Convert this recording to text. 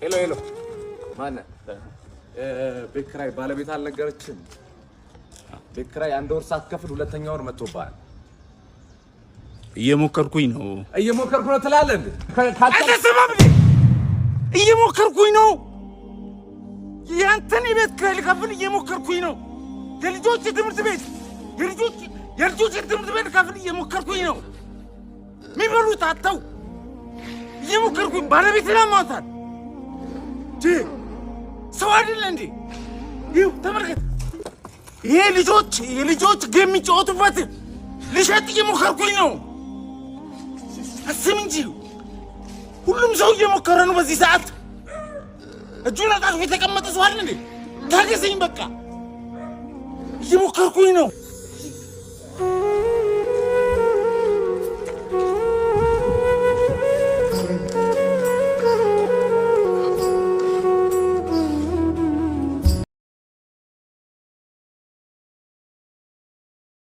Hello hello፣ ማነህ? ቤት ኪራይ ባለቤት አልነገረችም? ቤት ኪራይ አንድ ወር ሳትከፍል ሁለተኛ ወር መጥቶብሃል። እየሞከርኩኝ ነው። እየሞከርኩ ነው ትላለህ እንዴ? አልተሰማም እንዴ? እየሞከርኩኝ ነው። ያንተን የቤት ኪራይ ልከፍል እየሞከርኩኝ ነው። የልጆች ትምህርት ቤት የልጆች ትምህርት ቤት ልከፍል እየሞከርኩኝ ነው። የሚበሉት አጥተው እየሞከርኩኝ፣ ባለቤት ላማታል። ሰው አይደለ እንዴ? ይኸው ተመልከት። ይሄ ልጆች የልጆች game የሚጫወቱበት ልሸጥ እየሞከርኩኝ ነው። አስብ እንጂ፣ ሁሉም ሰው እየሞከረ ነው። በዚህ ሰዓት እጁን አጣጥፎ የተቀመጠ ሰው አለ እንዴ? ታገሰኝ በቃ፣ እየሞከርኩኝ ነው።